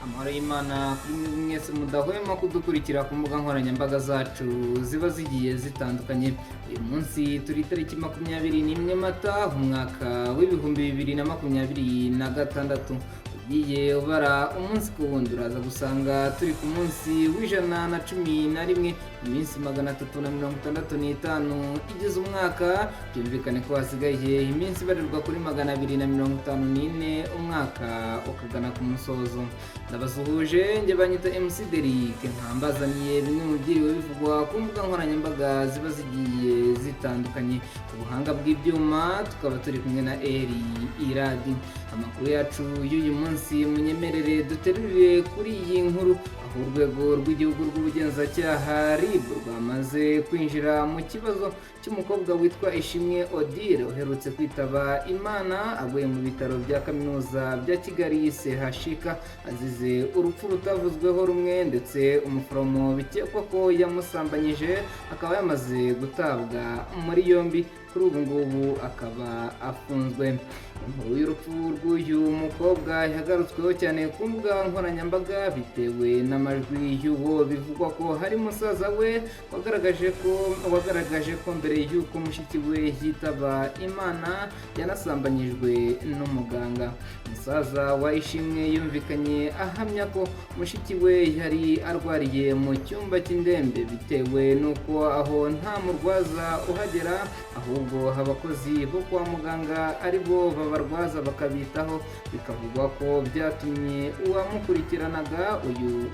Amahoro y'Imana kuri mwe mwese mudahwema kudukurikira ku mbuga nkoranyambaga zacu ziba zigiye zitandukanye. Uyu munsi turi itariki 21 Mata, umwaka w'2026. Ugiye ubara umunsi ku wundi, uraza gusanga turi ku munsi w'111 mu minsi 365 igize umwaka. Byumvikane ko hasigaye iminsi ibarirwa kuri 254, umwaka ukagana ku musozo. Ndabasuhuje, njye banyita MC Derrick, nkambazaniye bimwe mu byiriwe bivugwa ku mbuga nkoranyambaga ziba zigiye zitandukanye. Ku buhanga bw'ibyuma tukaba turi kumwe na Eri Iradi. Amakuru yacu y'uyu munsi, munyemerere duterurire kuri iyi nkuru, aho Urwego rw'Igihugu rw'Ubugenzacyaha, RIB, rwamaze kwinjira mu kibazo cy'umukobwa witwa Ishimwe Odile uherutse kwitaba Imana aguye mu bitaro bya Kaminuza bya Kigali, CHUK, azize urupfu rutavuzweho rumwe, ndetse umuforomo bikekwa ko yamusambanyije akaba yamaze gutabwa muri yombi, kuri ubu ngubu akaba afunzwe. Inkuru y'urupfu rw'uyu mukobwa yagarutsweho cyane ku mbuga nkoranyambaga bitewe n'amajwi y'uwo bivugwa ko hari musaza we wagaragaje ko mbere y'uko mushiki we yitaba Imana yanasambanyijwe n'umuganga. Musaza wa Ishimwe yumvikanye ahamya ko mushiki we yari arwariye mu cyumba cy'indembe, bitewe n'uko aho nta murwaza uhagera, ahubwo abakozi bo kwa muganga ari bo babarwaza bakabitaho. Bikavugwa ko byatumye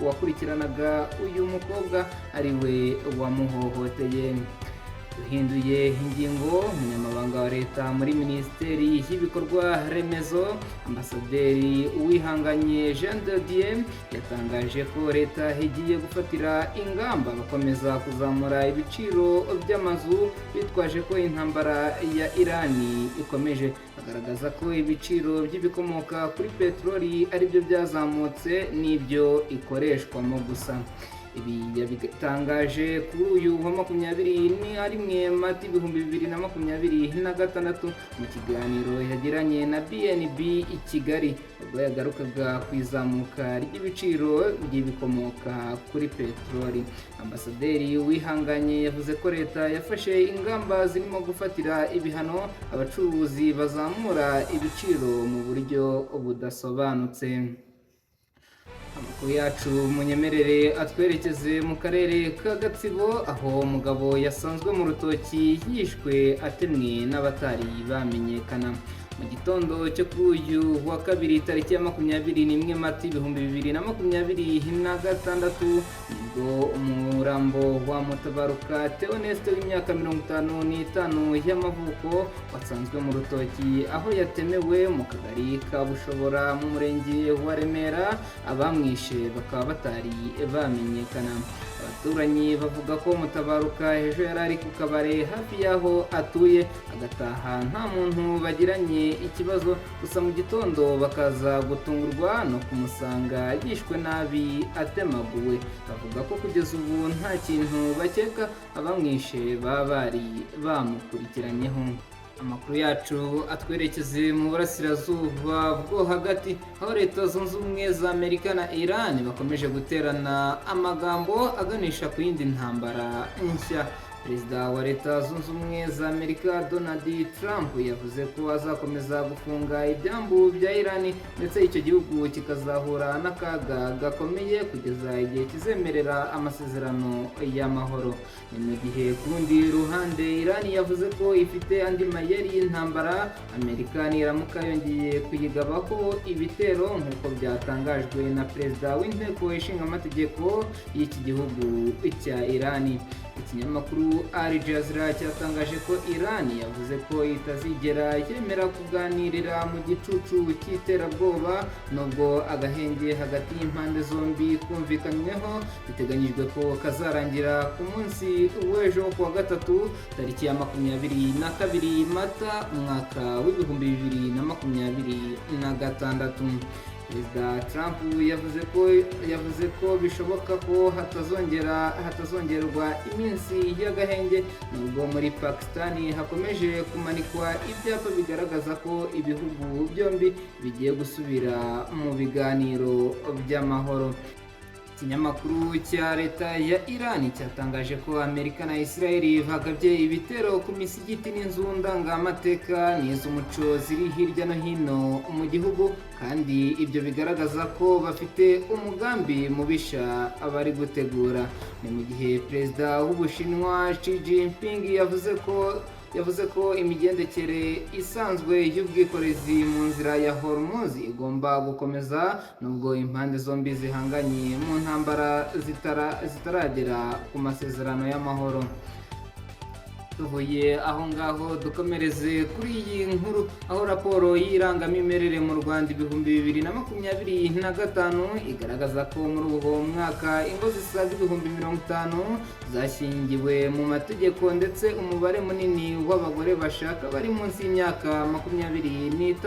uwakurikiranaga uyu mukobwa ari we wamuhohoteye. Duhinduye ingingo, Umunyamabanga wa Leta muri Minisiteri y'Ibikorwa Remezo, Ambasaderi Uwihanganye Jean de Dieu, yatangaje ko Leta igiye gufatira ingamba bakomeza kuzamura ibiciro by'amazu bitwaje ko intambara ya Irani ikomeje. Agaragaza ko ibiciro by'ibikomoka kuri peteroli aribyo byazamutse n'ibyo ikoreshwamo gusa. Ibi yabitangaje kuri uyu wa 21 Mata 2026 mu kiganiro yagiranye na BNB i Kigali, ubwo yagarukaga ku izamuka ry'ibiciro by'ibikomoka kuri peteroli. Ambasaderi Wihanganye yavuze ko Leta yafashe ingamba zirimo gufatira ibihano abacuruzi bazamura ibiciro mu buryo budasobanutse. Amakuru yacu munyemerere atwerekeze mu karere ka Gatsibo, aho umugabo yasanzwe mu rutoki yishwe atemwe n'abatari bamenyekana mu gitondo cyo kuri uyu wa kabiri, tariki ya 21 Mata 2026, nibwo umurambo wa Mutabaruka Theoneste w'imyaka 55 y'amavuko wasanzwe mu rutoki aho yatemewe mu kagari ka Bushobora mu murenge wa Remera, abamwishe bakaba batari bamenyekana. Abaturanyi bavuga ko Mutabaruka ejo yari ari ku kabare hafi y'aho atuye, agataha nta muntu bagiranye ikibazo, gusa mu gitondo bakaza gutungurwa no kumusanga yishwe nabi atemaguwe. Bavuga ko kugeza ubu nta kintu bakeka abamwishe baba bari bamukurikiranyeho. Amakuru yacu atwerekeze mu burasirazuba bwo hagati, aho Leta Zunze Ubumwe za Amerika na Iran bakomeje guterana amagambo aganisha ku yindi ntambara nshya. Perezida wa Leta Zunze Ubumwe za Amerika, Donald Trump, yavuze ko azakomeza gufunga ibyambu bya Irani, ndetse icyo gihugu kikazahura n'akaga gakomeye kugeza igihe kizemerera amasezerano y'amahoro. Ni mu gihe ku rundi ruhande Irani yavuze ko ifite andi mayeri y'intambara Amerika niramuka yongeye kuyigabaho ibitero, nk'uko byatangajwe na perezida w'Inteko Ishinga Amategeko y'iki gihugu cya Irani. Ikinyamakuru Al Jazeera cyatangaje ko Iran yavuze ko itazigera yemera kuganirira mu gicucu cy'iterabwoba, nubwo agahenge hagati y'impande zombi kumvikanyweho biteganyijwe ko kazarangira ku munsi w'ejo ku wa gatatu, tariki ya 22 Mata, umwaka w'2026. Perezida Trump yavuze ko bishoboka ko hatazongerwa iminsi y'agahenge, nubwo muri Pakistan hakomeje kumanikwa ibyapa bigaragaza ko ibihugu byombi bigiye gusubira mu biganiro by'amahoro. Ikinyamakuru cya leta ya Iran cyatangaje ko Amerika na Israel bagabye ibitero ku misigiti n'inzu ndangamateka n'iz'umuco ziri hirya no hino mu gihugu, kandi ibyo bigaragaza ko bafite umugambi mubisha bari gutegura. Ni mu gihe Perezida w'Ubushinwa Xi Jinping yavuze ko imigendekere isanzwe y'ubwikorezi mu nzira ya Hormuz igomba gukomeza, nubwo impande zombi zihanganye mu ntambara zitaragera ku masezerano y'amahoro. Tuvuye aho ngaho, dukomereze kuri iyi nkuru, aho raporo y'irangamimerere mu Rwanda 2025 igaragaza ko muri uwo mwaka ingo zisaga 50,000 zashyingiwe mu mategeko, ndetse umubare munini w'abagore bashaka bari munsi y'imyaka 25,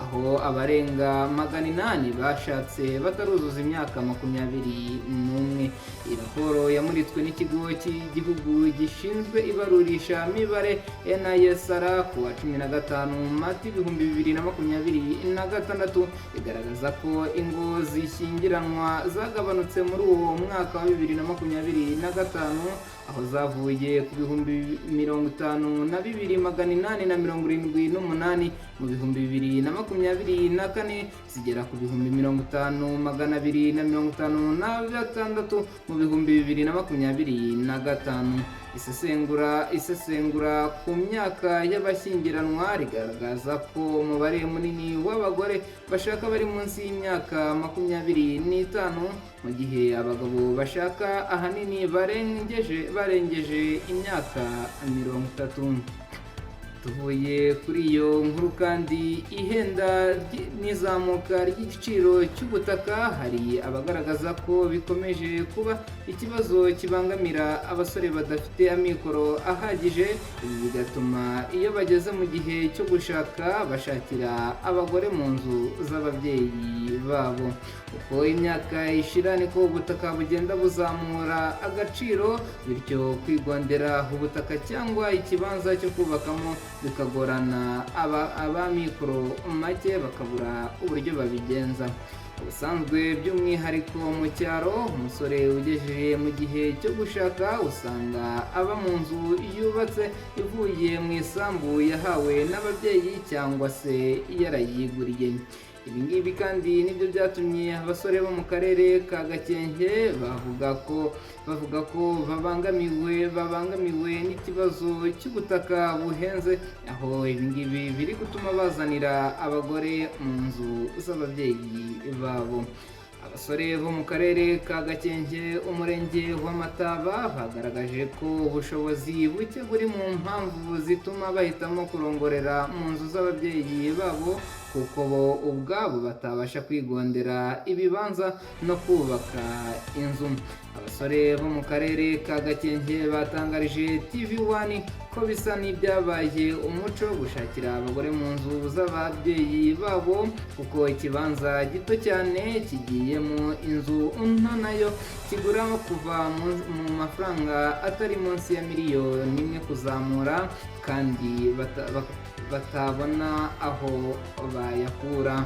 aho abarenga 800 bashatse bataruzuza imyaka 21. Iyi raporo yamuritswe n'Ikigo cy'Igihugu gishinzwe Ibarurishamibare, NISR, ku wa 15 Mata 2026, igaragaza ko ingo zishyingiranwa zagabanutse muri uwo mwaka wa 2025, aho zavuye ku 52,878 mu 2024 zigera ku 50,256 mu 2025. Isesengura ku myaka y'abashyingiranwa rigaragaza ko umubare munini w'abagore bashaka bari munsi y'imyaka 25, mu gihe abagabo bashaka ahanini barengeje imyaka 30. Tuvuye kuri iyo nkuru kandi, ihenda n'izamuka ry'igiciro cy'ubutaka, hari abagaragaza ko bikomeje kuba ikibazo kibangamira abasore badafite amikoro ahagije. Ibi bigatuma iyo bageze mu gihe cyo gushaka bashakira abagore mu nzu z'ababyeyi babo. Uko imyaka ishira niko ubutaka bugenda buzamura agaciro, bityo kwigondera ubutaka cyangwa ikibanza cyo kubakamo bikagorana, ab'amikoro make bakabura uburyo babigenza. Ubusanzwe, by'umwihariko mu cyaro, umusore ugejeje mu gihe cyo gushaka usanga aba mu nzu yubatse ivuye mu isambu yahawe n'ababyeyi cyangwa se yarayiguriye. Ibi ngibi kandi nibyo byatumye abasore bo mu karere ka Gakenke bavuga ko babangamiwe n'ikibazo cy'ubutaka buhenze, aho ibi ngibi biri gutuma bazanira abagore mu nzu z'ababyeyi babo. Abasore bo mu karere ka Gakenke, umurenge wa Mataba, bagaragaje ko ubushobozi buke buri mu mpamvu zituma bahitamo kurongorera mu nzu z'ababyeyi babo, kuko bo ubwabo batabasha kwigondera ibibanza no kubaka inzu. Abasore bo mu karere ka Gakenke batangarije TV One ko bisa n'ibyabaye umuco gushakira abagore mu nzu z'ababyeyi babo, kuko ikibanza gito cyane kigiyemo inzu nto nayo kigura kuva mu mafaranga atari munsi ya miliyoni 1 kuzamura, kandi batabona aho bayakura.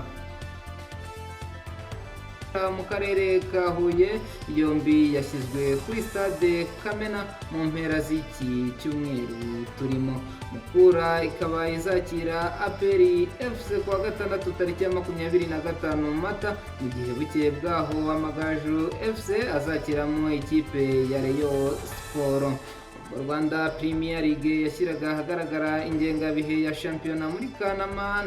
Mu karere ka Huye yombi yashyizwe kuri stade Kamena mu mpera z'iki cyumweru turimo. Mukura ikaba izakira APR FC kuwa gatandatu tariki ya 25 Mata, mu gihe bukeye bwaho Amagaju FC azakiramo ikipe ya Rayon Sport. Rwanda Premier League yashyiraga ahagaragara ingengabihe ya shampiyona muri Kanama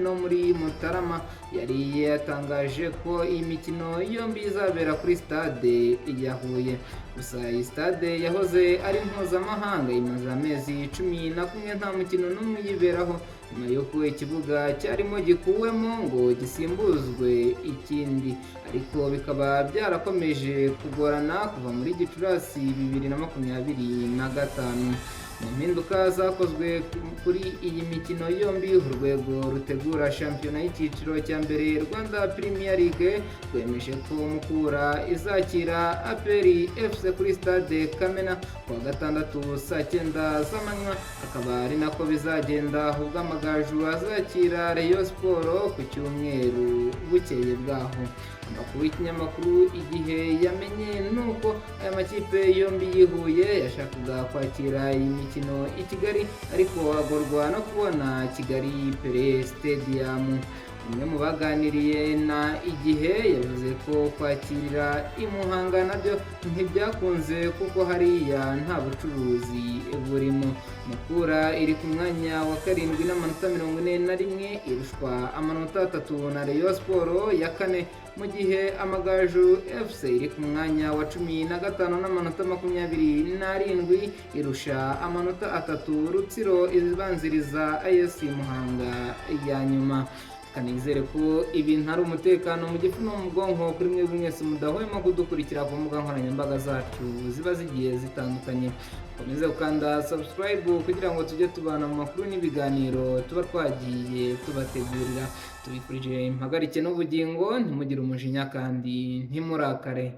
no muri Mutarama, yari yatangaje ko iyi mikino yombi izabera kuri stade ya Huye. Gusa iyi stade yahoze ari mpuzamahanga imaze amezi 11 nta mukino n'umwe uyiberaho, nyuma y'uko ikibuga cyarimo gikuwemo ngo gisimbuzwe ikindi, ariko bikaba byarakomeje kugorana kuva muri Gicurasi 2025. Mu mpinduka zakozwe kuri iyi mikino yombi, urwego rutegura shampiyona y'icyiciro cya mbere, Rwanda Premier League, rwemeje ko Mukura izakira APR FC kuri Stade Kamena kuwa gatandatu saa 9 z'amanywa, akaba ari nako bizagenda ubwo Amagaju azakira Rayon Sport ku cyumweru bukeye bwaho. Amakuru y'ikinyamakuru Igihe yamenye nuko aya makipe yombi yihuye yashakaga kwakira iyi mikino i Kigali, ariko agorwa no kubona Kigali Pele Stadium. Umwe mu baganiriye na Igihe yavuze ko kwakirira i Muhanga nabyo ntibyakunze kuko hariya nta bucuruzi burimo. Mukura iri ku mwanya wa karindwi n'amanota 41, irushwa amanota 3 na Rayon Sport ya kane, mu gihe Amagaju FC iri ku mwanya wa 15 n'amanota 27, irusha amanota 3 Rutsiro ibanziriza AS Muhanga ya nyuma. Kanizere ko ibintu ari umutekano mu gifu no mu bwonko kuri mwe mwese mudahwema kudukurikira ku mbuga nkoranyambaga zacu ziba zigiye zitandukanye. Mukomeze gukanda subscribe kugira ngo tujye tubana mu makuru n'ibiganiro tuba twagiye tubategurira. Tubifurije impagarike n'ubugingo, ntimugire umujinya kandi ntimurakare.